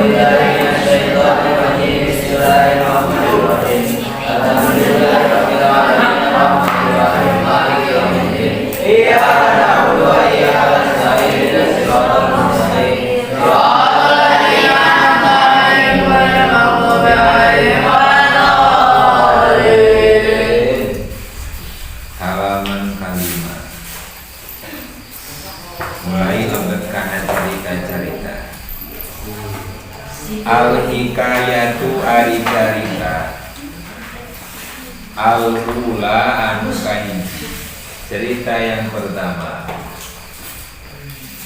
billahi minasyaitonir rajim. Bismillahirrahmanirrahim. Alhamdulillahi rabbil alamin arrahmanir rahim maliki yaumiddin. Iyyaka na'budu wa iyyaka nasta'in. Ihdinas siratal mustaqim. Siratal ladzina an'amta 'alaihim ghairil maghdubi 'alaihim waladdallin. Halaman kelima. Mulai lebet kana carita-carita. Al hikayatu ari carita. Al ula anu kahiji. Cerita yang pertama.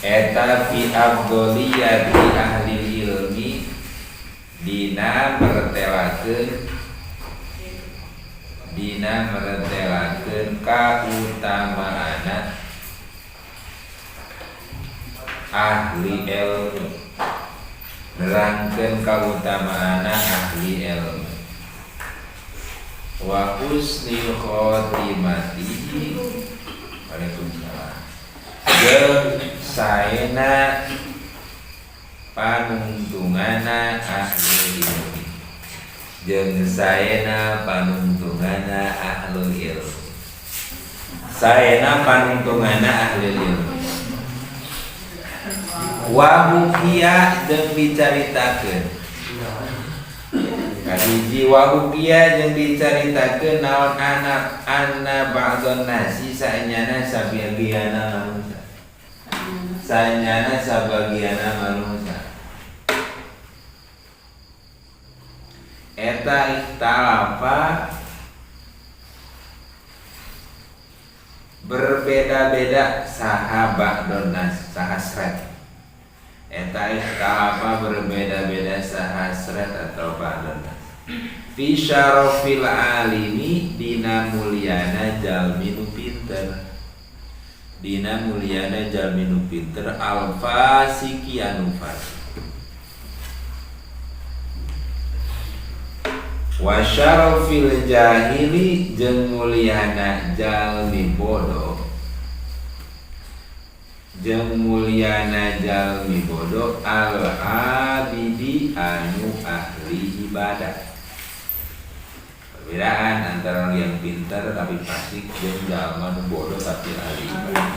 Eta fi afdholiyati ahli ilmi dina mertelakeun kautamaanna ahli ilmu, nerangkeun kautamaanna ahli ilmu wa husni khotimatihi. Waalaikumsalam. Jeung saena panungtungana ahli ilmi, jeung saena panungtungana ahlul ilmi, saena panungtungana ahli ilmi. Wa hukiya jeung dicaritakeun. Kahiji, wa hukiya jeung dicaritakeun naon anak anna ba'dhan nasi saenyana sabagiana manusia, saenyana sabagiana manusia eta ikhtalafa berbeda-beda saha ba'don nas saha sret eta ikhtalafa berbeda-beda saha sret atau ba'don nas fi syarafil alimi dina mulyana jalmi nu pinter, dina mulyana jalmi nu pinter al fasiki anu fasik wa syarafil jahili jeung mulyana jalmi bodoh, jeung mulyana jalmi bodoh al abidi anu ahli ibadah. Perbedaan antara orang yang pintar tapi fasik jeung jalma nu bodoh tapi ahli ibadah.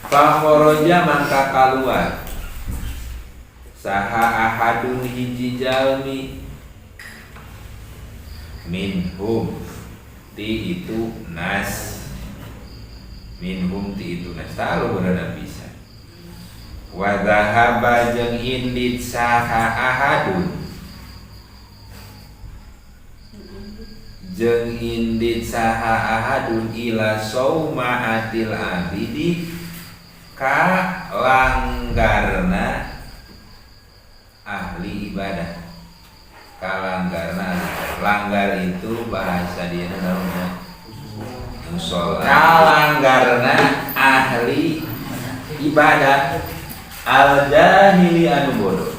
Fa kharaja mangka kaluar saha ahadun hiji jalmi minhum ti itu nas, minhum ti itu nas tahu berada bisa wa dhahaba jeung indit saha ahadun jeung indit saha ahadun ila saumaatil abidi ka langgarna ahli ibadah. Kalanggarna langgar itu bahasa dia namanya musola. Kalanggarna ahli ibadah al jahili anu bodoh,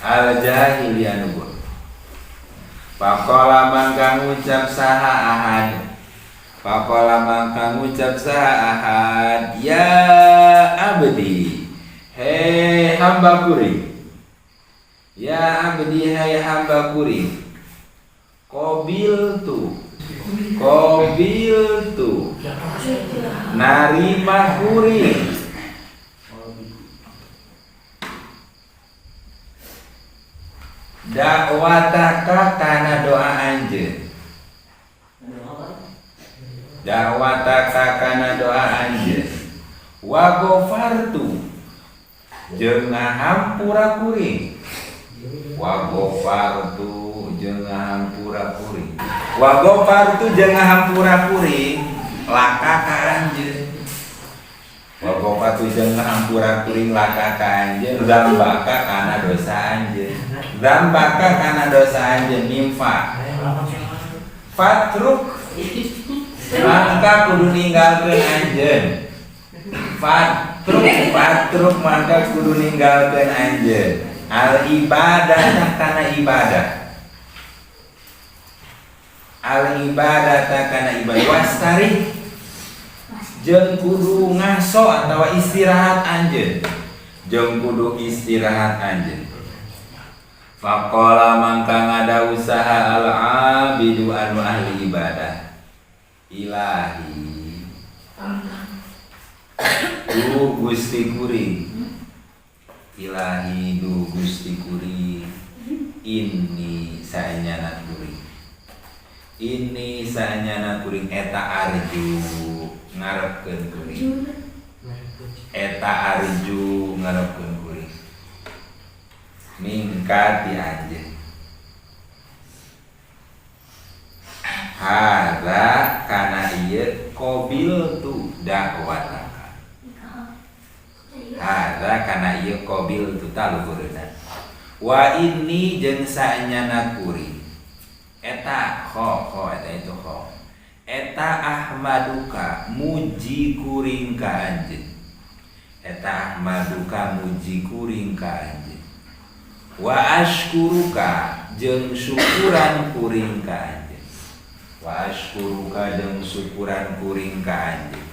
al jahili anu bodoh. Faqala mangka ngucap saha ahad, faqala mangka ngucap saha ahad, ya abdi he hamba kuring, ya abdi hai hamba kuring, qabiltu qabiltu narima kuring dakwataka kana doa anjeun, dakwataka kana doa anjeun, wa ghafartu jeung ngahampura kuring, wa ghafartu jeung ngahampura kuring, wa ghafartu jeung ngahampura kuring laka ka anjeun, wa ghafartu jeung ngahampura kuring laka ka anjeun dzambaka kana dosa anjeun, dzambaka kana dosa anjeun mimfa fatruk mangka kudu ninggalkeun anjeun, fatruk fatruk mangka kudu ninggalkeun anjeun al ibadah kana ibadah, al ibadah kana ibadah wastari jeung kudu ngaso atawa istirahat anjeun, jeung kudu istirahat anjeun. Faqala mangka ngada usaha al abidu anu ahli ibadah. Ilahi, duh Gusti kuring. Ilahi, duh Gusti kuring. Inni saenyana kuring. Inni saenyana kuring eta arju ngarepkeun kuring. Eta arju ngarepkeun kuring. Mingka ti anjeun. Hadza kana ieu qabil tu dakwataka. Hadza kana ieu qabil tu taluhureuna. Wa inni jeung saenyana kuring. Eta kho kho eta itu kho. Eta ahmaduka muji kuring ka anjeun. Eta ahmaduka muji kuring ka anjeun. Wa ashkuruka jeung syukuran kuring ka anjeun. Wa ashkuruka jeung syukuran kuring ka anjeun.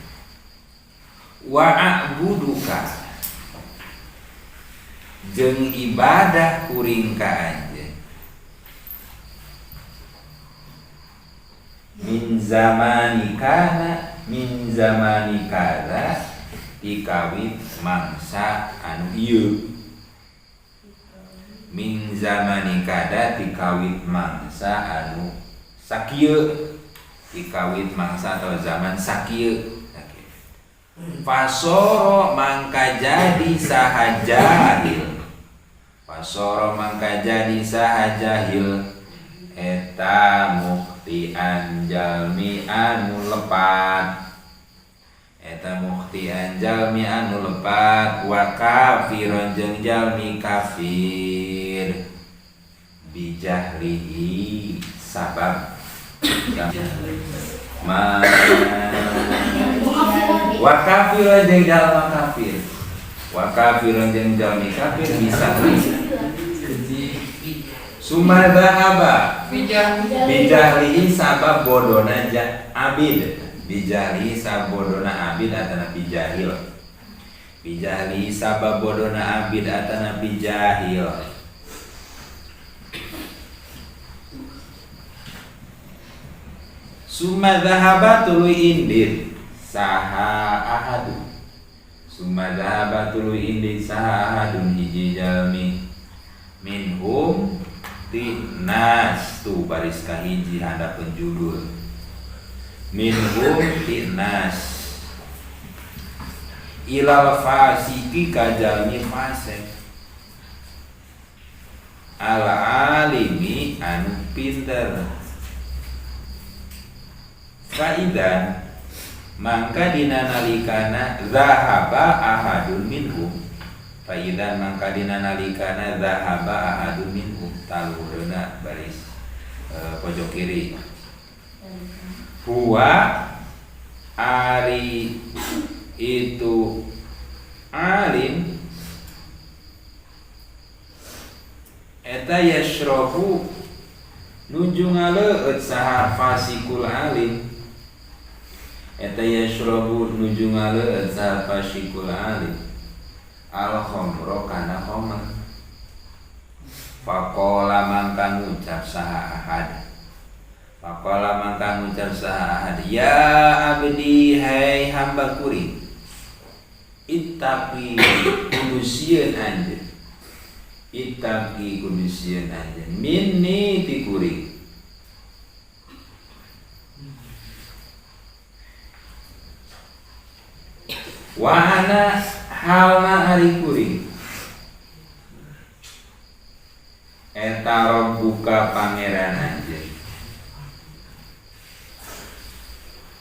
Wa a'buduka jeung ibadah kuring ka anjeun. Min zamani kana min zamani kaza dikawit mangsa anu ieu. Min zamani kada dikawit mangsa anu sakieu, dikawit mangsa atau zaman sakieu. Fasoro mangka jadi saha jahil. Fasoro mangka jadi saha jahil eta muktian jalmi anu lepat. Eta muktian jalmi anu lepat wa kafiron jeung jalmi kafir bijahlihi sabab ma wa kafiron jeung jalma kafir. Wa kafiron jeung jalmi kafir bisa summa dhahaba bijahlihi sabab bodona abid. Bijahlihi sabab bodona abid atana bijahil. Bijahlihi sabab bodona abid atana bijahil. Summa dhahaba tuluy indit saha ahadu. Summa dhahaba tuluy indit saha ahadun hiji jalmi minhum ti nas tu baris kahiji handapeun judul. Minhum ti nas ilal fasiki ka jalmi fasik al alimi anu pinter. Faidan mangka dina nalikana zahaba ahadun minhum. Faidan mangka dina nalikana zahaba ahadun minhum talureuna baris pojok kiri. Huwa ari itu alim eta yashrohu nuju ngaleueut saha fasikul alim. Eta yashrobu nuju ngaleueut saha fasikul alim al khamra kana khamr. Faqala mangka ngucap saha ahad. Faqala mangka ngucap saha ahad, ya abdi hai hamba kuring, ittaqi kudu sieun anjeun. Ittaqi kudu sieun anjeun minni ti kuring. Wa ana halna ari kuring eta rabbuka pangeran anjeun.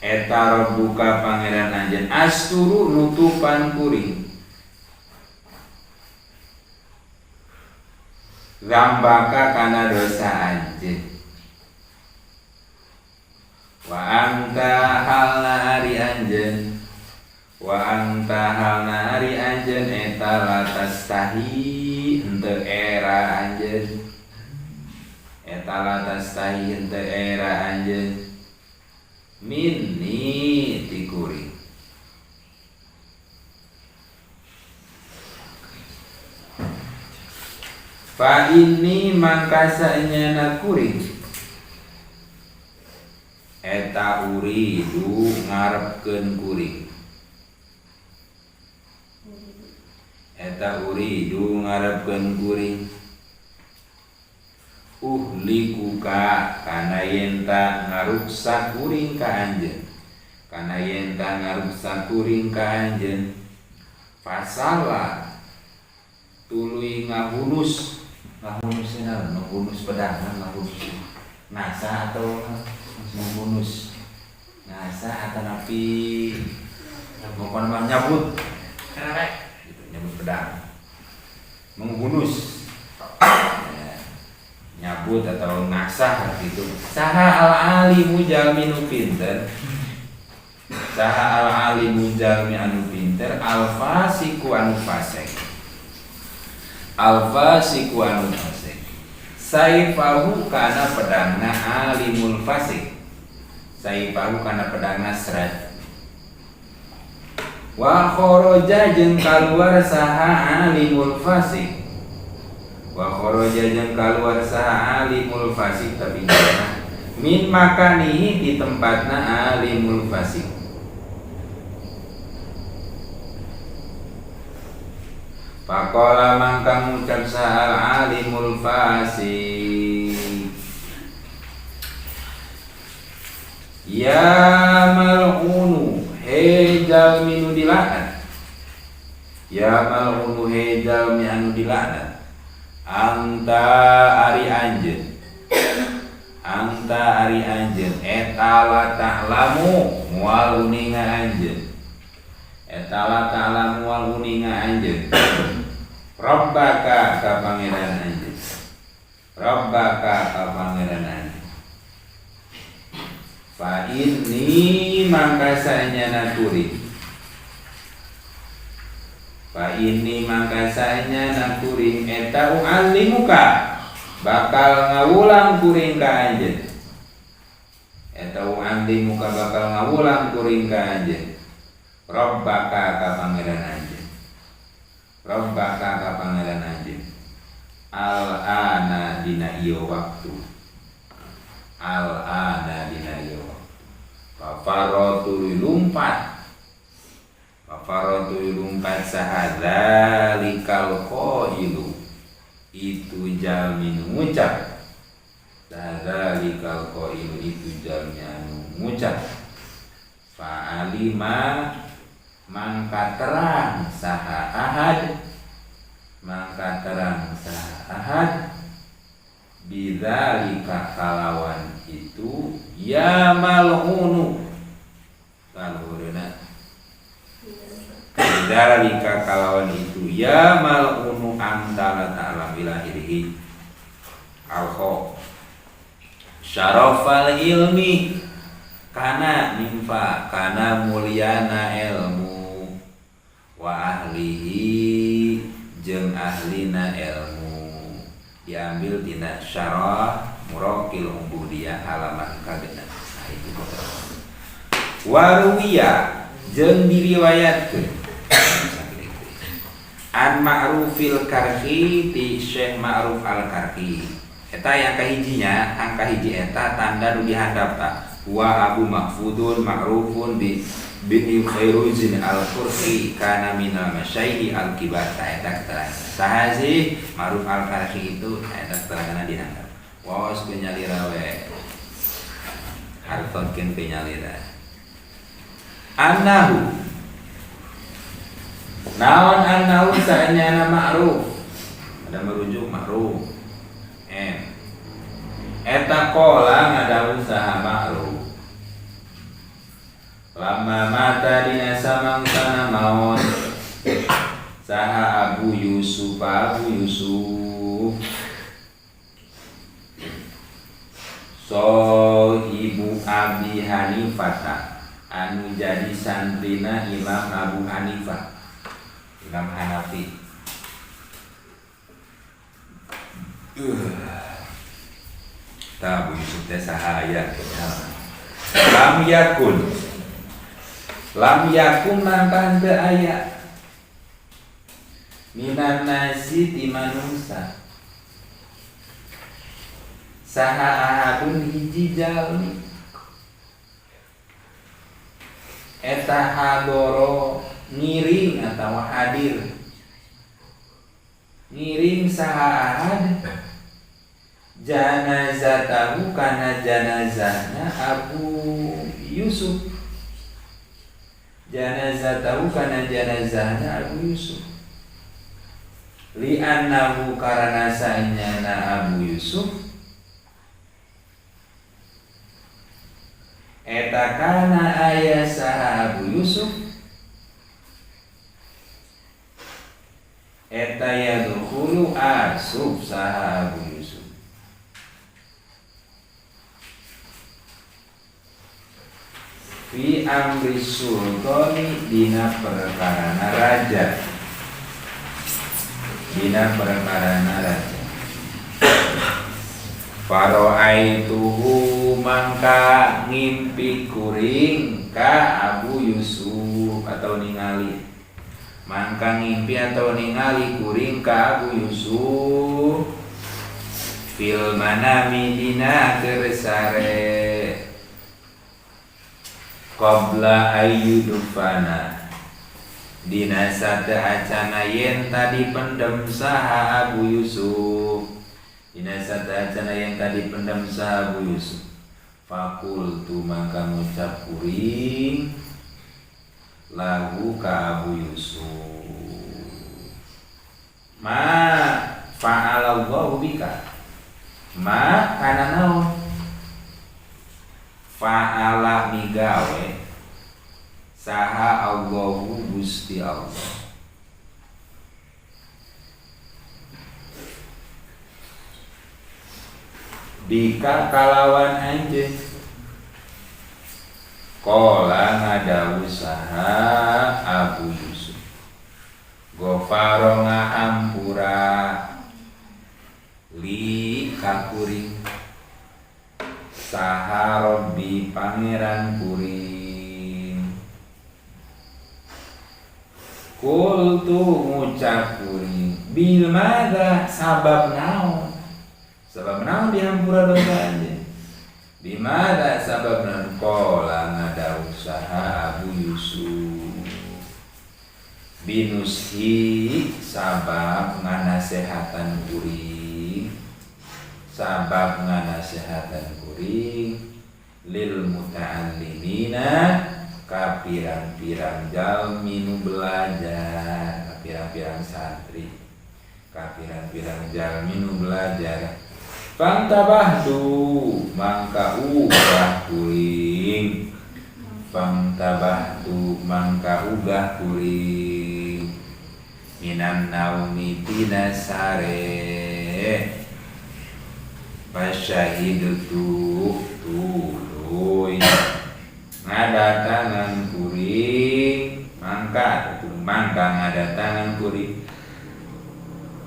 Eta rabbuka pangeran anjeun asturu nutupan kuring zambaka kana dosa anjeun. Wa anta halna ari anjeun. Wa anta halna ari anjeun eta latastahi henteu era anjeun. Eta latastahi henteu era anjeun minni ti kuring. Fa ini mangka saenyana kuring eta uridu ngarepkeun kuring eta uridu ngarepkeun kuring uhlikuka kana yen ta ngaruksak kuring ka anjeun kana yen ta ngaruksak kuring ka anjeun fasala tuluy ngahunus ngahunus naon menghunus pedang menghunus ngasah atau menghunus ngasah atau napi pokoknya mah nyabut gitu, nyabut pedang menghunus ya, nyabut atau ngasah gitu saha al alimu jalmi nu pinter saha al alimu jalmi anu pinter al fasiku anu fasik al fasiku anu fasik saifahu kana pedangna alimul fasik saifahu kana pedangna serat wa kharaja jeung kaluar saha alimul fasik wa kharaja jeung kaluar saha alimul fasik tapi min makanihi di tempatna alimul fasik faqala mangka ngucap saha alimul fasik ya mal'unu he jalmi nu dilaknat ya mal'unu he jalmi anu dilaknat anta ari anjeun anta ari anjeun eta la ta'lamu moal uninga anjeun eta la ta'lamu moal uninga anjeun rabbaka ka pangeran anjeun rabbaka ka pangeran anjeun fa inni mangka saenyana kuring fa inni mangka saenyana kuring eta u'allimuka bakal ngawulang kuring ka anjeun eta u'allimuka bakal ngawulang kuring ka anjeun rabbaka ka pangeran anjeun rabbaka ka pangeran anjeun al-ana dina ieu waktu al-ana dina ieu waktu fafaratu lumpat fafaratu lumpat sahadzalikal qailu itu jalmi nu ngucap sahadzalikal qailu itu jalmi anu ngucap fa'alima mangka terang saha ahad mangka terang saha ahad bidzalika kalawan itu ya mal'unu kaluhurna bidzalika kalawan itu ya mal'unu anta la ta'lam ila akhirih al-kha syarafal ilmi kana nimfa kana mulyana ilmu wa ahlihi jeung ahlina ilmu diambil tina syarah Muraqil Ubudiyah halaman kagenep. Nah itu waruwiya jeung diriwayatkeun an Ma'rufil Karhi ti Syekh Ma'ruf Al-Karhi eta yang kahijinya angka hiji eta tanda nu dihandap ta wa Abu Mahfudun ma'rufun bi bin Khairuzin Al-Qurhi kana minal masyaihi al-kibar eta keterangan saha sih Ma'ruf Al-Karhi itu eta keteranganna dihandap waos penyalira we hartokeun penyalira annahu naon annahu saenyana ma'ruf ada merujuk ma'ruf m eta qala ngadawu saha ma'ruf lama mata dina samangsana maot saha Abu Yusuf Abu Yusuf sohibu Abi Hanifah anu jadi santrina Imam Abu Hanifah Imam Hanafi ta Abu Yusuf teh saha aya lam yakun lam yakun mangka henteu aya minan nasi ti manungsa Saha ahadun hiji jalmi eta hadoro ngiring atau hadir ngiring saha ahad janazatahu kana janazahna Abu Yusuf janazatahu kana janazahna Abu Yusuf li'annahu karana saenyana Abu Yusuf eta kana aya saha Abu Yusuf eta yadkhulu asub saha Abu Yusuf fi amri sultani dina perkarana raja dina perkarana raja faro'aituhu mangka ngimpi kuring ka Abu Yusuf atau ningali mangka ngimpi atau ningali kuring ka Abu Yusuf fil manami dina keur sare qabla ayyudfana dina sateuacana yen tadi pendem saha Abu Yusuf dina sateuacana yen tadi pendem saha Abu Yusuf fakultu maka ngucap kuring lahu ka Abu Yusuf ma fa'alallahu bika ma kana naon fa'ala migawe saha Allahu Gusti Allah bika kalawan anjeun qala ngadawu saha Abu Yusuf ghafara ngahampura li ka kuring saha Robbi pangeran kuring kultu ngucap kuring bil madza sabab naon dihampura dosa anjeun bimada sabab naon qala ngadawu saha Abu Yusuf binushi sabab nganasehatan kuring sabab nganasehatan kuring lil muta'allimina ka pirang-pirang jalmi nu belajar ka pirang-pirang santri ka pirang-pirang jalmi nu belajar pangtabahtu mangka ugah kuring pangtabahtu mangka ugah kuring minan naumi tina sare pasyahidu tuluy ngadatangan kuring mangka mangka ngadatangan kuring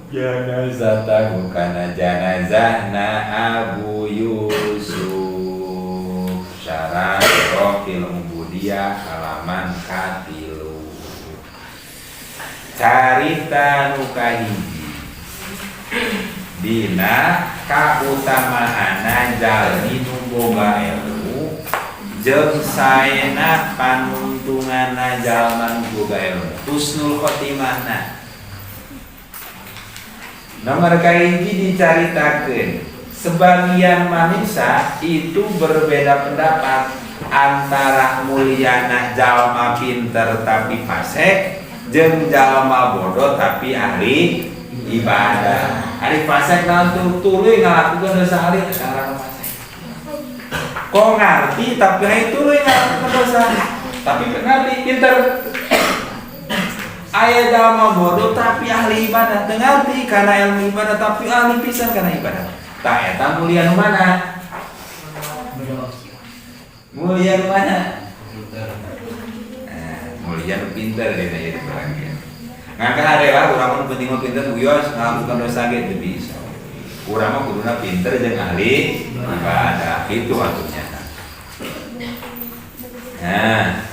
janazatahu kana janazahna Abu Yusuf syarah Rokil Ubudiyah halaman ka-3 carita nu kahiji dina kautamaanna jalmi nu boga ilmu jeung saena panuntunganna jalma nu boga ilmu husnul khotimahna. Nomor kahiji dicaritakeun sebagian manusia itu berbeda pendapat antara mulyana jalma pinter tapi fasik jeung jalma bodoh tapi ahli ibadah. Ari fasik naon tuh tuluy ngalakukeun dosa alit eta ngaranna fasik. Kok ngarti tapi hayu tuluy ngalakukeun dosa. Tapi ngarti pinter. Aya jalma bodoh tapi ahli ibadah, teu ngarti kana ilmu ibadah tapi ahli pisan kana ibadah. Tah eta mulia nu mana? Mulia nu mana? Mulia nu pinter dina ieu diperangkeun. Ngangka hade lah urang mah penting mah pinter wios ngalakukan dosa ge teu bisa. Urang mah kuduna pinter jeung ahli ibadah kitu atuh nya. Nah,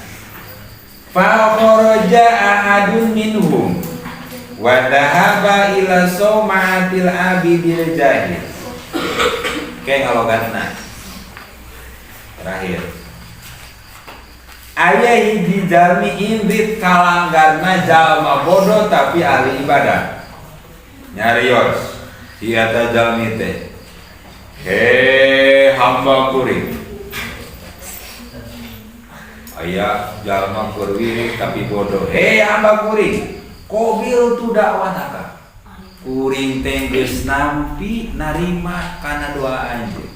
fa kharaja ahadun minhum wa dhahaba ila sawma'atil abidil jahil. Kayak ngalogatna. Terakhir. Aya hiji jalmi indit kalanggarna jalma bodoh tapi ahli ibadah. Nyarios si eta jalmi teh. He hamba kuring. Aya jalma keur wirid tapi bodoh. He hamba kuring. Qobiltu dakwataka. Kuring teh geus nampi narima kana doa anjeun.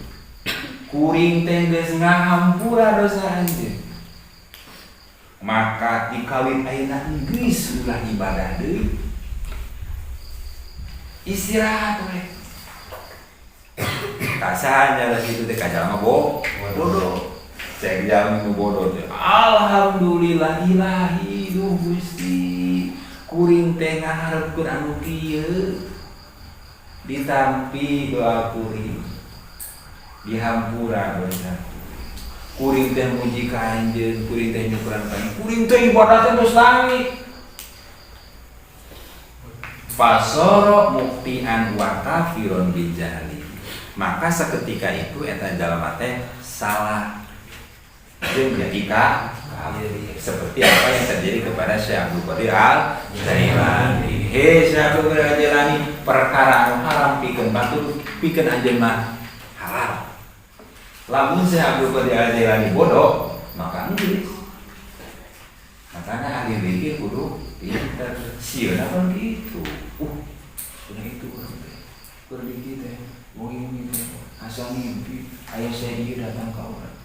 Kuring teh geus ngahampura dosa anjeun. Maka dikawin ayeuna geus ulah ibadah deui. Istirahat we. Kasaha nya kitu teh ka jalma bodoh. Cek jalma nu bodoh teh. Alhamdulillah ilahi duh Gusti. Kuring teh ngaharepkeun anu kieu. Ditampi doa kuring. Dihampura dosa. Kuring teh muji ka anjeun, kuring teh nyukuran ka anjeun. Kuring teh ibadah teh geus langit. Fasoro muktian wa kafiron bijahli. Maka seketika itu eta jalma teh salah jeung jadi kafir. Seperti apa yang terjadi kepada Syekh Abdul Qadir Al Jailani. He Syekh Abdul Qadir Al Jailani perkara anu haram pikeun batur pikeun anjeun mah halal. Lamun Syekh Abdul Qadir Al Jailani bodoh, maka geus. Makanya ahli zikir kudu pinter. Sieuna kan gitu. Sudah itu urang teh. Keur dikit teh, wengi-wengi teh asa mimpi aya saya ieu datang ka urang.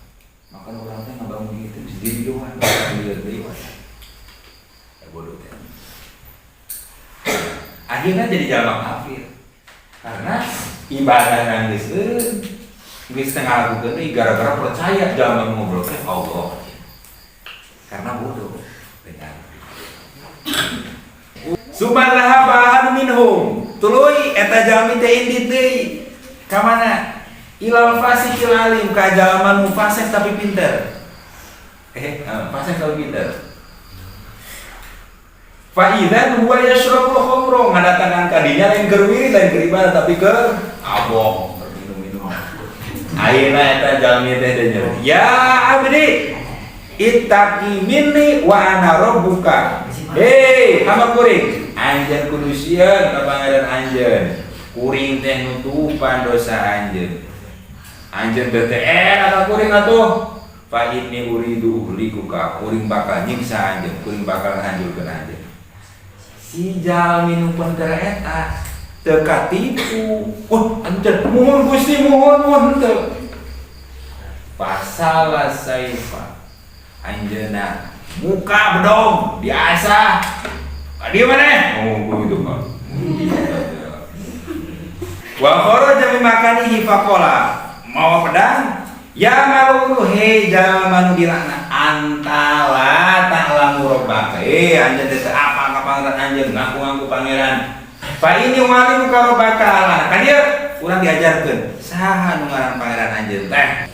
Maka urang teh ngabangun gitu jadi doa, lieur deui wae. Ya bodoh teh. Akhirnya jadi jalma kafir. Karena ibadah nang geus geus teu ngalakukeun deui gara-gara percaya jalma ngobrol teh Allah. Karena bodoh. Benar. Summa dhahaba ahadu minhum. Tuluy eta jalmi teh indit deui. Ka mana? Ilal fasiqil alim ka jalma nu fasik tapi pinter. Fasik tapi pinter. Fa idzan huwa yashrabul khamra, ngadatangan ka dinya lain keur wirid lain keur ibadah tapi keur abong, keur minum-minum. Ayeuna eta jalmi teh deui. Ya abdi ittaqi minni wa ana rabbuka. Hei, hamba kuring, anjeun kudu sieun ka pangeran anjeun. Kuring teh nutupan dosa anjeun. Anjeun teh ka kuring atuh. Fa inni uridu uhlikuka, kuring bakal nyiksa anjeun, kuring bakal ngahancurkeun anjeun. Si jalmi nu pinter eta teu katipu. Wah, anjeun muhun Gusti muhun muhun teu. Fasala saifa. Anjeunna muka bedog biasa. Dia mana? Oh, begitu Pak. Wa kharaja min makanihi faqala. Mawa pedang, ya malulu he jalma nu dilaknat antala ta'lamu rabbaka. Anjeun teh apa ka pangeran anjeun ngaku-ngaku pangeran. Fa inni walimu ka rabbaka ala. Ka dieu urang diajarkeun saha nu ngaran pangeran anjeun teh.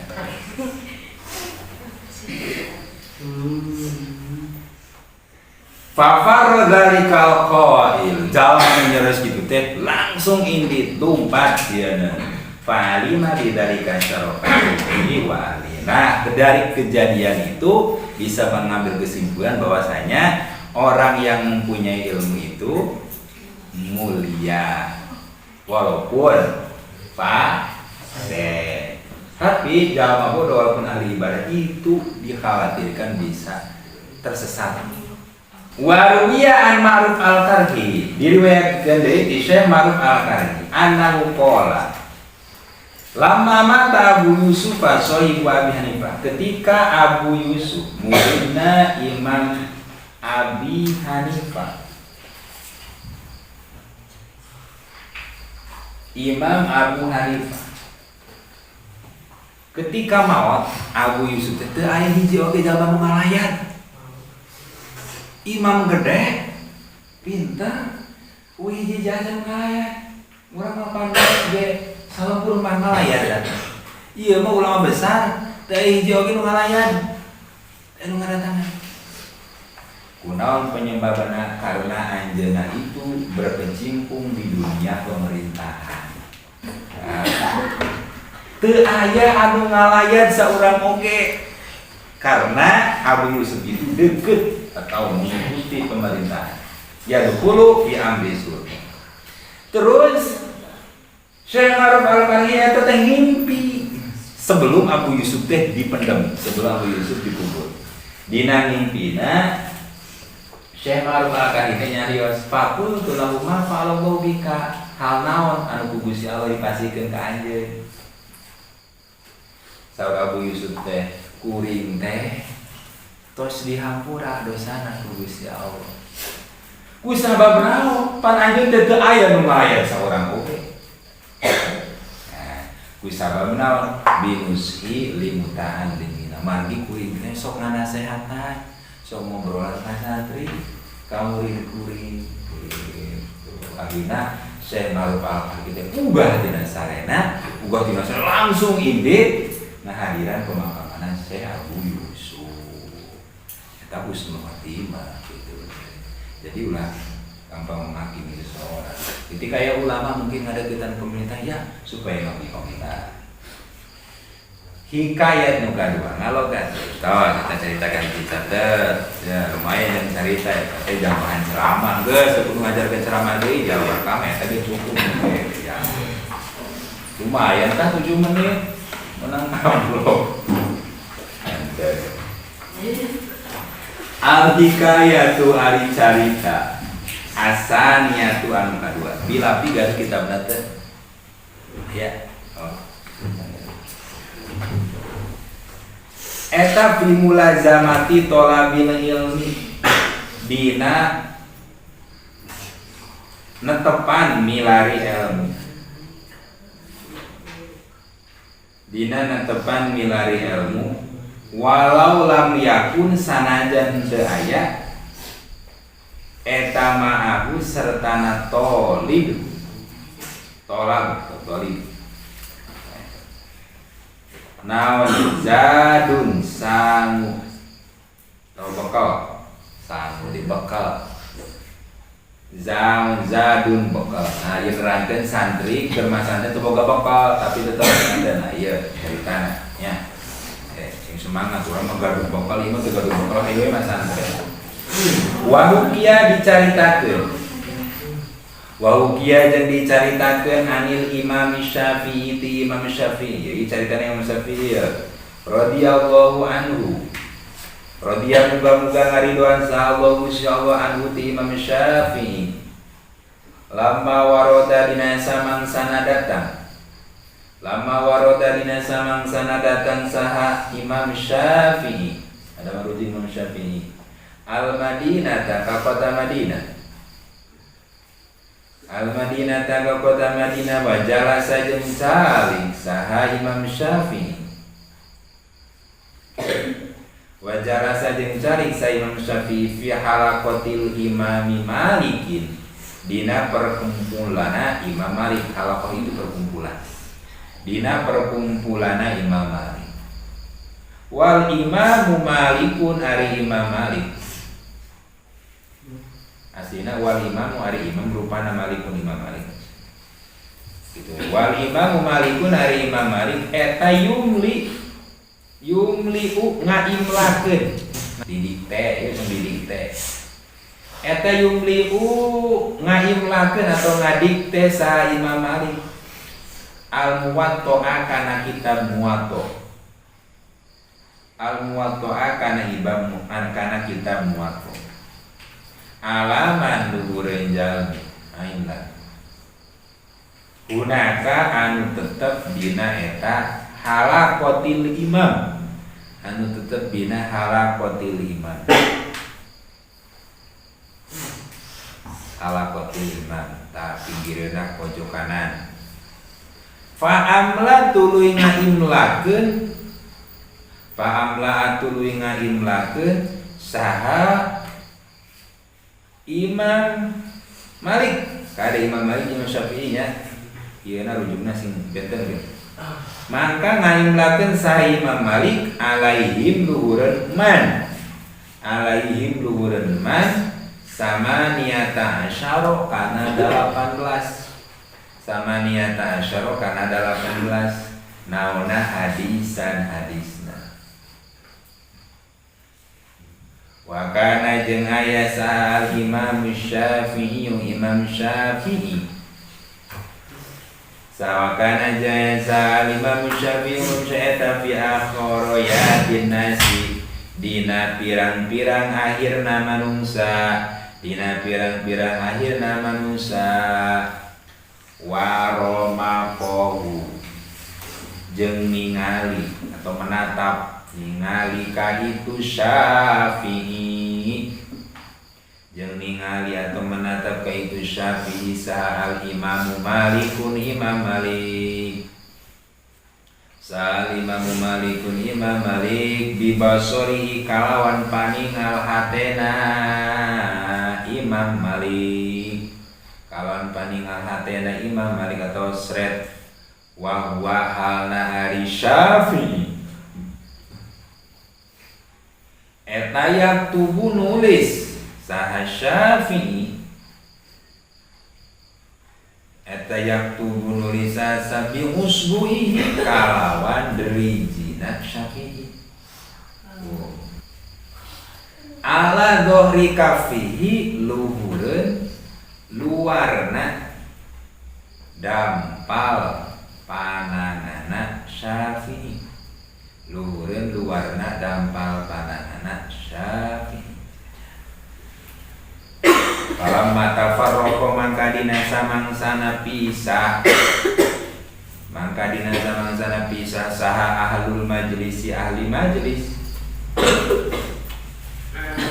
Fafar dzalikal qail. Jalma nyeres kitu teh langsung indit lumpat sieuna. Falima bidzalika syarafati wa ahli. Nah, dari kejadian itu bisa mengambil kesimpulan bahwasanya orang yang mempunyai ilmu itu mulia walaupun fasik. Tapi jalma bodoh walaupun ahli ibadah itu dikhawatirkan bisa tersesat. Waruwiya an Ma'ruf al-Karhi, diriwayatkan dari Syekh Ma'ruf al-Karhi, annahu qala lamma mata Abu Yusuf sahibu Abi Hanifah, ketika Abu Yusuf muridna Imam Abi Hanifah, Imam Abu Hanifah ketika maot Abu Yusuf teh teu aya hiji oge jalma nu ngalayan. Imam gede pinter hiji jajan ngalayan. Urang mah pandai ge salempur mah ngalayan. Ieu mah ulama besar teu aya hiji oge nu ngalayan. Teu nu ngadatangan. Kunaon penyebabna? Karena anjeunna itu berkecimpung di dunia pemerintahan. Nah, Teu aya anu ngalayat saurang oge. Karena Abu Yusuf itu deket atau mengikuti pemerintahan. Yadkhulu fi amri sultan. Terus Syekh Ma'ruf Al-Karhi eta teh ngimpi sebelum Abu Yusuf teh dipendem, sebelum Abu Yusuf dikubur. Dina ngimpina Syekh Ma'ruf Al-Karhi teh nyarios, faqultu lahu ma fa'alallahu bika, hal naon anu ku Gusti Allah dipasihkeun ka anjeun. Saur Abu Yusuf teh, kuring teh tos dihampura dosana ku Gusti Allah. Ku sabab naon? Pan anjeun teh teu aya nu ngalayat saurang oge. Nah, ku sabab naon? Binushi limuta'allimina. Margi kuring teh sok nganasehatan, sok ngobrolan ka santri, ka murid kuring. Gitu. Akhirna Syekh Ma'ruf Al-Karhi teh ubah tina sarena, ubah tina sarena langsung indit ngahadiran pemakaman Syekh Abu Yusuf. Eta husnul khotimah gitu. Jadi ulah gampang menghakimi seseorang. Jadi kayak ulama mungkin ngadeukeutan pemerintah ya supaya ngopi pemerintah. Hikayat nu kadua ngalogat. Tuh, kita ceritakan dicatet. Ya, lumayan yang cerita ya. Tapi jangan ceramah geus, kudu ngajarkeun ceramah deui jawab kami eta ge cukup. Ya. Lumayan tah 7 menit menang amplop. Ente. Al hikayatu ari carita asaniyatu anu kadua. Bila tiga kitabna teh. Ya. Oh. Eta fi mulazamati tholabil ilmi dina netepan milari ilmu. Dina netepan milari ilmu walau lam yakun sanajan teu aya eta ma'ahu sertana tolib tolab tolib naon zadun sangu atau bekal sangu di bekal zaun zadun bekal. Nah ieu nerangkeun santri keur masantren teu boga bekal tapi tetep ada. Nah ieu caritana nya. Sing semangat urang mah gaduh bekal ieu mah teu gaduh bekal hayu we masantren. Wahukia dicaritakeun. Wahukia jeung dicaritakeun anil Imam Syafi'i ti Imam Syafi'i. Jadi caritana Imam Syafi'i ya. Radhiyallahu anhu. Radhiya muga-muga ngaridoan saha Allah insyaallah anhu ti Imam Syafi'i. Lama waroda dina samangsana datang. Lama waroda dina samangsana datang saha Imam Syafi'i. Ada maruji Imam Syafi'i. Al Madinah ka kota Madinah. Al Madinah ka kota Madinah wa jalasa jeung calik saha Imam Syafi'i. Wa jalasa jeung calik saha Imam Syafi'i fi halaqatil Imami Malikin. Dina perkumpulanna Imam Malik. Halaqah itu perkumpulan. Dina perkumpulanna Imam Malik. Wal Imamu Malikun ari Imam Malik. Aslina wal imamu ari imam rupana Malikun Imam Malik. Gitu. Wal imamu Malikun ari Imam Malik eta yumli yumli u ngaimlakeun. Didikte ieu tong didikte. Eta yumli u ngaimlakeun atau ngadikte saha Imam Malik. Al Muwatta kana kitab Muwatta. Al Muwatta kana ibam kana kitab Muwatta. Alaman luhureun jalmi ain lah. Hunaka anu tetep dina eta halaqatil imam. Anu tetep dina halaqatil imam. Halaqatil imam ta pinggireuna pojok kanan. Fa amla tuluy ngaimlakeun. Fa amla tuluy ngaimlakeun saha Imam Malik. Kada Imam Malik Imam Syafi'i nya. Ieu na rujukna sing benten ge. Mangka ngaimlakeun saha Imam Malik alaihim luhureun man. Alaihim luhureun man sama niata asyara kana 18. Sama niata asyara kana 18. Naonna hadisan hadisna. Wa kana jeung aya saha Imam Syafi'i Imam Syafi'i. Sawakana jaya saha Imam Syafi'i Imam fi akhoroyatin nasi dina pirang-pirang akhirna manungsa dina pirang-pirang akhirna manungsa waromaqohu jeung ningali atau menatap ningali ka itu Syafi'i jeung ningali atau menatap ka itu Syafi'i saha al Imamu Malikun Imam Malik saha al Imamu Malikun Imam Malik bibasorihi kalawan paningal hatena Imam Malik kalawan paningal hatena Imam Malik atau sret wa huwa halna ari Syafi'i eta yaktubu nulis saha Syafi'i eta yaktubu nulis sabi usbuihi kalawan derijina Syafi'i. Ala dhohri kafihi luhureun luarna dampal pananana Syafi'i luhureun luarna dampal pananana Syafi'i. Falamma tafarraqa mangka dina samangsana pisah mangka dina samangsana pisah saha ahlul majlisi ahli majlis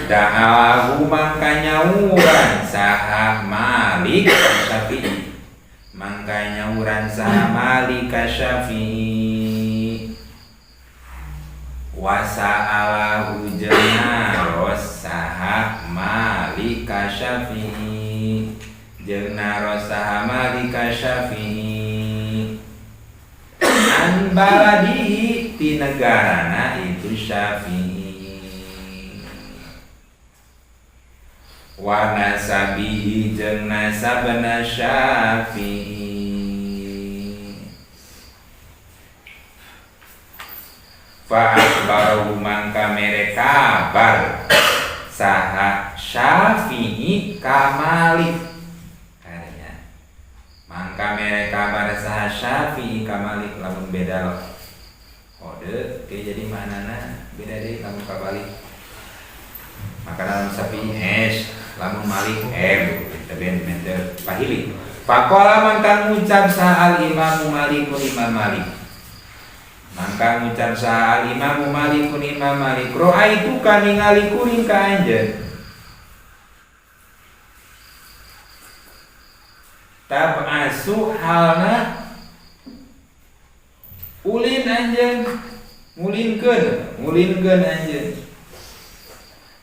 da'ahu mangka nyauran saha Malik Syafi'i mangka nyauran saha Malik Syafi'i wa sa'alahu jeung naros saha Malik Syafi'i jeung naros saha Malik Syafi'i an baladihi ti negarana itu Syafi'i wa nasabihi jeung nasabna Syafi'i. Fa akhbarahu mangka mere kabar saha Syafi'i ka Malik karinya mangka mere kabar saha Syafi'i ka Malik lamun beda loh kode ke jadi manana beda deui lamun kabalik maka lamun Syafi'i S lamun Malik M kita ben menter pahili. Faqala mangka ngucap saha al Imam Malikun Imam Malik mangka ngucap saha al Imam Malikun Imam Malik ra'aitu ka ningali kuring ka anjeun tab'asu halna ulin anjeun ngulinkeun anjeun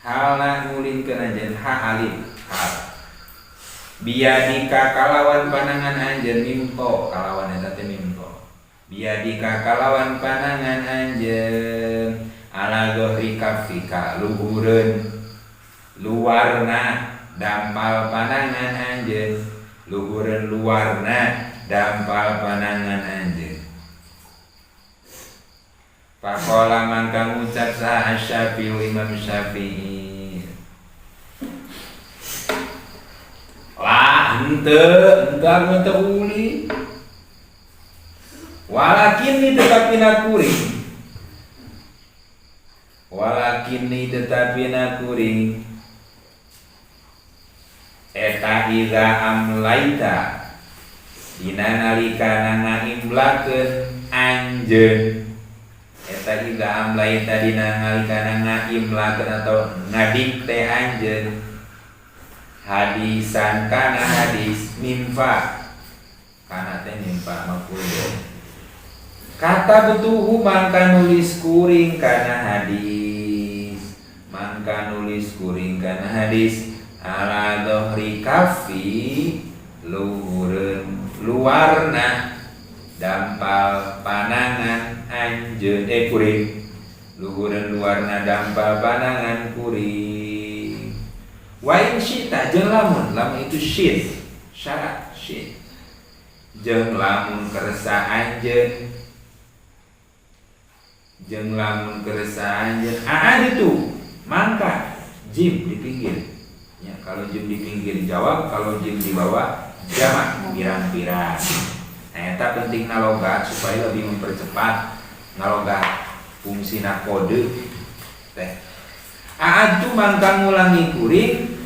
halna ngulinkeun anjeun ha alif hal biadika kalawan panangan anjeun mimto kalawan eta teh mimto biadika kalawan panangan anjeun ala dhohri kafika luhureun luarna dampal panangan anjeun luhureun luarna dampal panangan anjeun. Faqala mangka ngucap saha Syafi'i Imam Syafi'i lah henteu henteu uli walakin ni tetapi nakuring walakin ni tetapi nakuring eta iza amlaita dina nalika ngaimlakeun anjeun eta iza amlaita dina nalika ngaimlakeun atau ngadikte anjeun hadisan kana hadis mimfa kana teh mimfa maf'ul kata betuhu mangka nulis kuring kana hadis mangka nulis kuring kana hadis ala dhohri kafi luhureun luarna dampal panangan anjeun kuring luhureun luarna dampal panangan kuring wa in syi'ta jeung lamun lamun itu syin syarat syin jeung lamun kersa anjeun Jeung lamun kersa anjeun itu mangka jim di pinggir. Ya, kalau jim di pinggir jawab, kalau jim di bawah jamak pirang-pirang. Nah, eta penting nalogat supaya lebih mempercepat nalogat fungsina kode teh. A'adtu mangka ngulangi kuring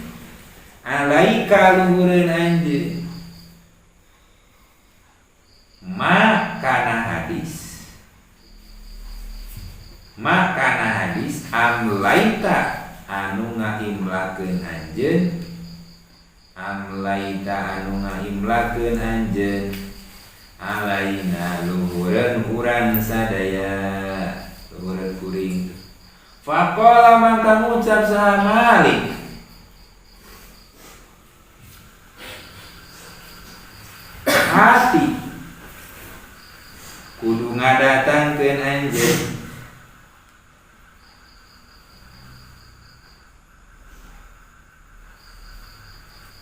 alaika luhureun anjeun ma kana hadis. Ma kana hadis amlaita anu ngaimlakeun anjeun, amlaita anu ngaimlakeun anjeun alaina luhureun urang sadaya, luhureun kuring. Faqala mangka ngucap saha Malik, hati kudu ngadatangkeun anjeun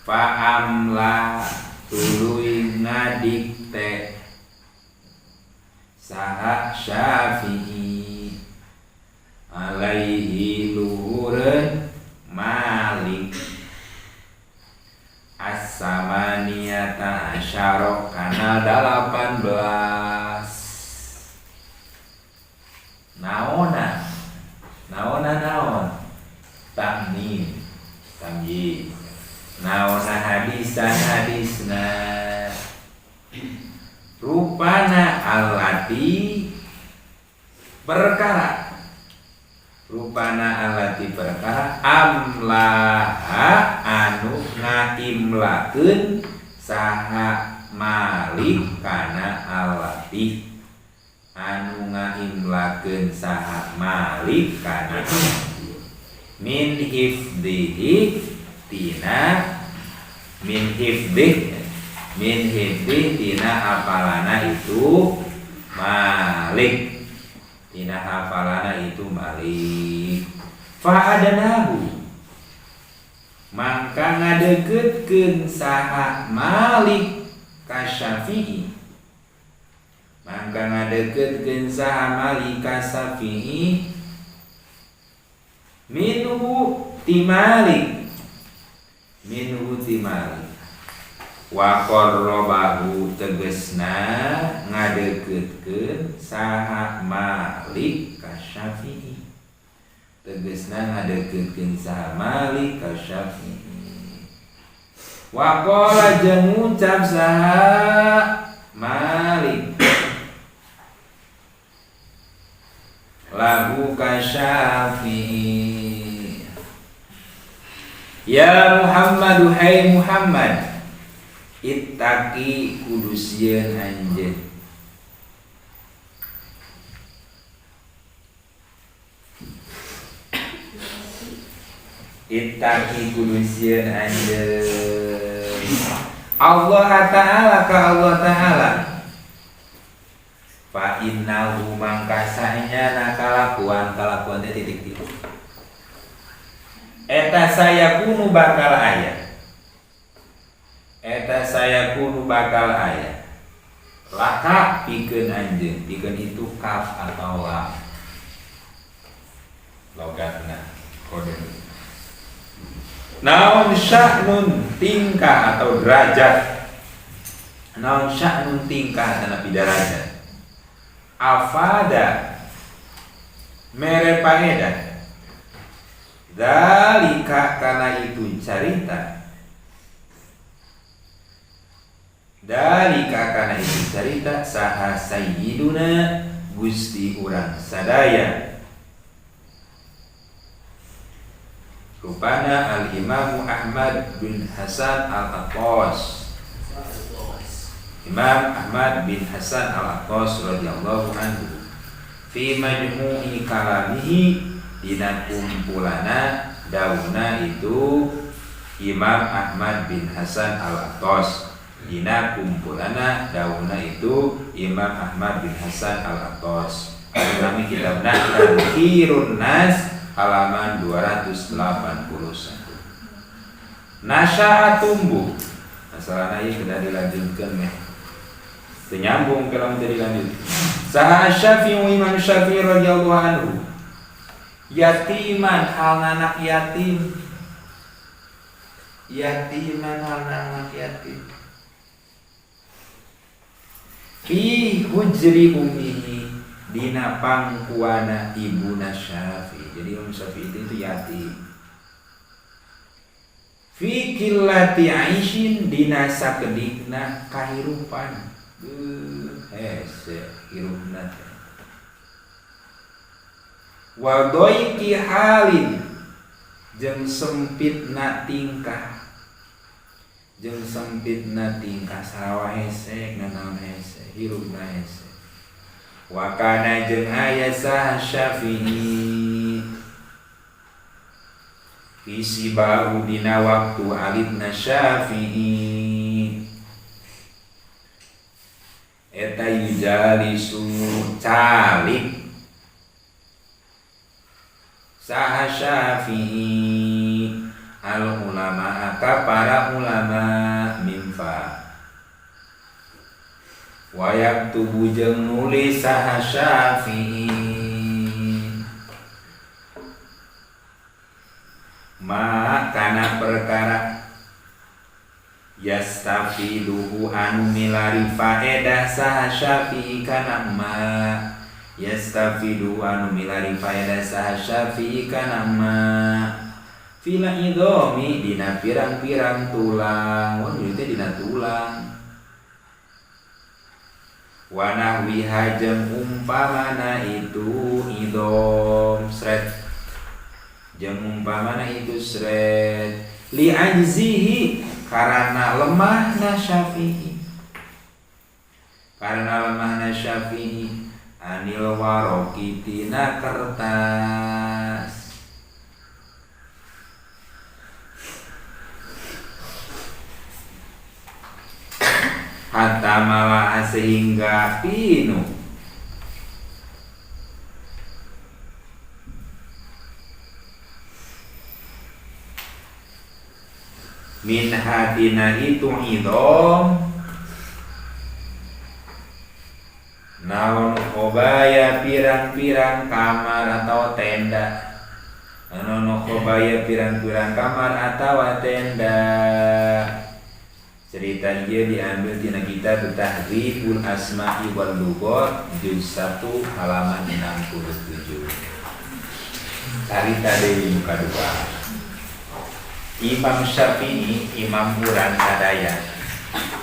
fa'amla tuluy ngadikte saha Syafi'i alaihi luhureun Malik as-samaniyata asyara kana 18. Naona naona naon tamim tamyiz naona hadisan hadisna rupana alati perkara, rupana alati perkara amlaha anu ngaimlakeun saha Malik kana alati, anu ngaimlakeun saha Malik kana min hifdihi tina min hifdih min hifdih tina hafalana itu Malik, tina hafalana itu Malik. Fa'adanahu mangka ngadeuketkeun saha Malik ka Syafi'i, mangka ngadeuketkeun saha Malik ka Syafi'i minhu ti Malik, minhu ti Malik wa qarrabahu tegesna ngadeuketkeun saha Malik ka Syafi'i, tegesna ngadeuketkeun saha Malik ka Syafi'i. Wa qala jeung ngucap saha Malik lahu ka Syafi'i, ya Muhammadu hai Muhammad ittaqi kudu sieun anjeun ittaqi kudu sieun anjeun Allah Ta'ala ka Allah Ta'ala fa innahu mangka saenyana kalakuan kalakuan teh titik-titik eta saya kunu bakal aya, eta saya kunu bakal aya laka pikeun anjeun, pikeun itu kaf atau lam logatna kode naon sya'nun tingkah atau derajat, naon sya'nun tingkah tanapi derajat afada mere paedah dalika kana itu carita, dalika kana itu carita saha sayyiduna gusti urang sadaya rupana al-Imam Ahmad bin Hasan al-Attas, Imam Ahmad bin Hasan al-Attas radhiyallahu anhu fi majmu'i kalamihi dina kumpulana dauna itu Imam Ahmad bin Hasan al-Attas, dina kumpulana dauna itu Imam Ahmad bin Hasan al-Attas. Kami kitabna Tadhkirun Nas halaman 281. Nasya'a tumbuh. Masalahna ieu kena dilanjutkeun meh. Teu nyambung kalau jadi lanjut. Saha Syafi'i, Imam Syafi'i radhiyallahu anhu. Yatiman hal anak yatim. Yatiman hal anak yatim. Fi hujri ummihi dina pangkuana ibuna Syafi'i. Jadi Imam Syafi'i itu yatim. Fi qillati aishin dina sakedikna kahirupan. Hese hirupna teh. Wa dhaiki halin jeung sempitna tingkah. Jeung sempitna tingkah sawah hese nanaon hese hirupna hese. Wa kana jeung aya saha Syafi'i isi bahu dina waktu alitna Syafi'i eta yujalisu calik saha Syafi'i al ulama ka para ulama mimfa wayak tubuh jeung nulis saha Syafi'i ma kana perkara yastafiduhu anu milari faedah saha Syafi'i kana ma yastafidu anu milari faedah saha Syafi'i kana ma fila idhomi dina pirang-pirang tulang wah ieu teh dina tulang wa nahwiha jeung umpamana itu idhom sret jeung umpamana itu sret li ajzihi karena lemahna Syafi'i karena lemahna Syafi'i anil waroki tina kertas hatta malah sehingga pinu min hatina itu idom naon khobaya pirang-pirang kamar atau tenda naon khobaya pirang-pirang kamar atau tenda. Cerita ieu diambil tina kitab Tahdzibul Asma'i wal Lughat juz 1 halaman 67. Carita deui nu kadua. Imam Syafi'i, Imam urang sadaya,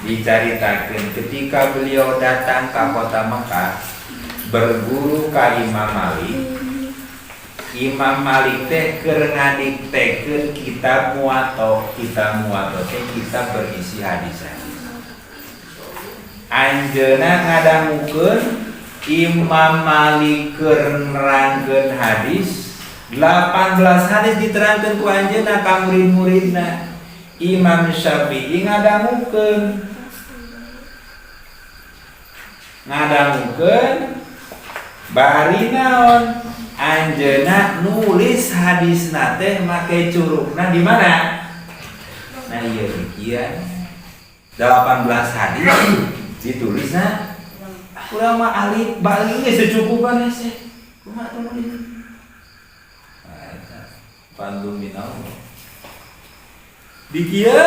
dicaritakeun ketika beliau datang ke kota Mekah berguru ka Imam Malik. Imam Malik teh keur ngadiktekeun kitab Muwatta. Kitab Muwatta teh kitab berisi hadis-hadis. Anjeunna ngadangukeun Imam Malik keur nerangkeun hadis, 18 hadis diterangkeun ku anjeunna ka murid-muridna. Imam Syafi'i ngadangukeun. Ngadangukeun bari naon? Anjeunna nulis hadisna teh make curugna di mana? Nah ieu kieu 18 hadis ditulisna urang mah ahli bali geus secukupan hese. Kumaha tuh nulis? Nah eta pandum minallah. Di kieu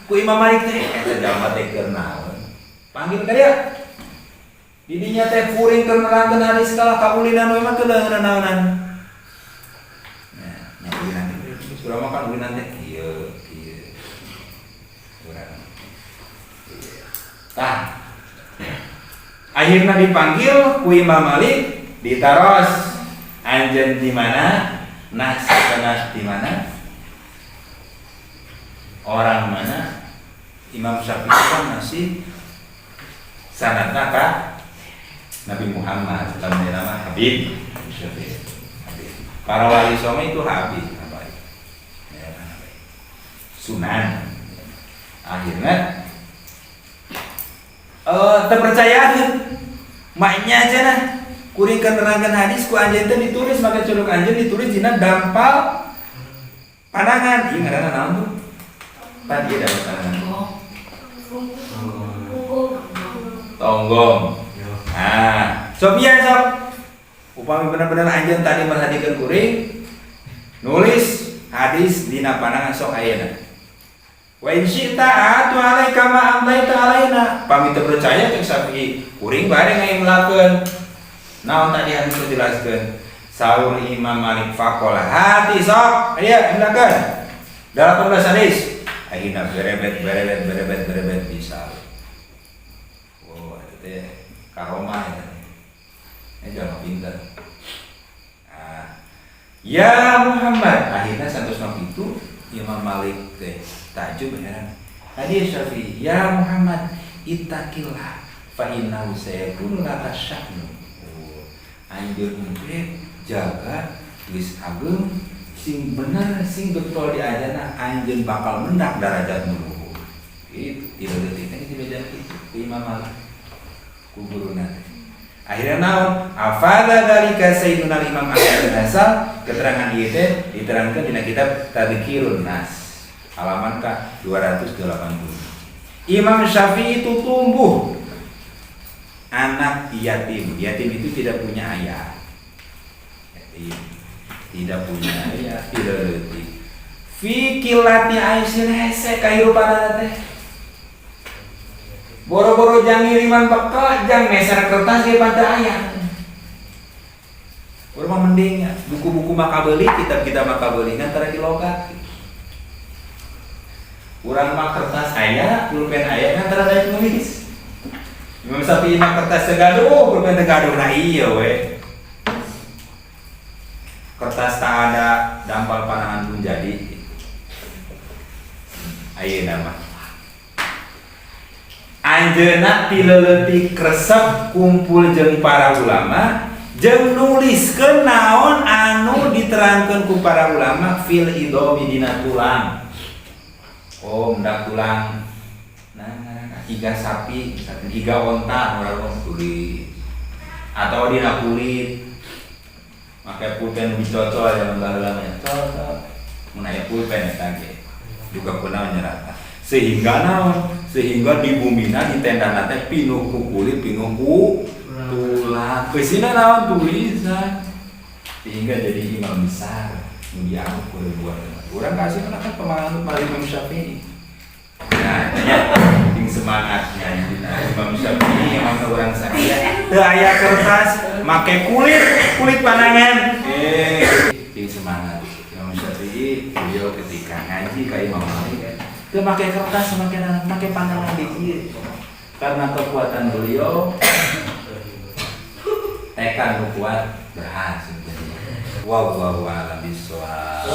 ku Imam Malik teh eta jalma teh keur naon? Panggil ka dia. Didinya teh kuring keur nerangkeun hadis kalah kaulinan we mah teu naonan. Nah, nya ulinan teh geus urang mah kan ulinan teh kieu kieu. Urang. Tah. Akhirna dipanggil ku Imam Malik, ditaros anjeun di mana? Nah, sakenas di mana? Orang mana? Imam Syafi'i kan masih sanadna ka Nabi Muhammad, lamun nama Habib Syafi'i. Habib. Para wali songo itu Habib, apa itu? Ya, Sunan. Akhirnya terpercaya maknya aja nah kuring nerangkeun hadis ku anjeun teh ditulis make curug anjeun ditulis dina dampal pandangan. Ieu ngaranna naon tuh? Tadi ada pandangan. Tonggong. Nah, sok ieu sok. Upami bener-bener anjeun tadi merhatikan kuring nulis hadis dina pandangan sok ayeuna. Wa in syi'ta a'adtu alaika ma amlaita alaina. Pami teu percaya cek Syafi'i, kuring bade ngaimlakeun. Naon tadi hadis teu jelaskeun. Saur Imam Malik faqala hati sok, aya imlakeun. 18 hadis. Akhirnya berebet berebet berebet berebet bisa. Oh, itu teh karomah itu. Ini jangan pintar. Nah, ya Muhammad, akhirnya santos itu Imam Malik teh takjub heran. Tadi Syafi'i, ya Muhammad, ittaqillah fa innahu sayakunu laka sya'nu. Oh, anjeun engke jaga geus ageng sing bener sing betul diajarna anjeun bakal mendak darajat nu luhur. Itu tidak detik teh dibejan kitu ku Imam Malik. Ku guruna teh. Akhirnya naon? Afada dzalika sayyiduna Imam Ahmad bin Hasan keterangan ieu teh diterangkan dina kitab Tadhkirun Nas halaman ka 280. Imam Syafi'i itu tumbuh anak yatim. Yatim itu tidak punya ayah. Yatim tidak punya ayah, tidak leutik. Fi qillati aisyin hese kahirupan teh. Boro-boro jang ngiriman bekal, jang meser kertas ge pada aya. Urang mah mending ya, buku-buku makabeuli, kitab-kitab makabeuli ngan tara dilogat. Urang mah kertas aya, pulpen aya ngan tara daek nulis. Imam Syafi'i mah kertas teu gaduh, pulpen teu gaduh, nah iya we. Kertas tak ada, dampal panangan pun jadi. Ayeuna mah. Anjeunna ti leutik resep kumpul jeung para ulama jeung nuliskeun naon anu diterangkeun ku para ulama fil idhomi dina tulang. Oh, mendak tulang. Nah, iga sapi, misalkan iga onta urang tulis. Atau dina kulit. Make pulpen dicocol zaman baheula mah. Cocol. Mun aya pulpen eta ge. Juga kunaon nyerata. Sehingga naon? Sehingga di bumina di tenda teh pinuh ku kulit, pinuh ku tulang. Eusina naon tulisan. Sehingga jadi imam besar nu dianggap ku ribuan. Urang kasih kan penganut Malik Imam Syafi'i. Nah, tanya ting semangatnya Imam Syafi'i yang orang saya. Teu aya kertas, make kulit, kulit panangan. Eh, ting semangat. Imam Syafi'i beliau ketika ngaji ka Imam Malik kan, teu make kertas, make make pandangan di ieu. Karena kekuatan beliau tekad nu kuat berhasil jadi. Wallahu a'lam bishawab.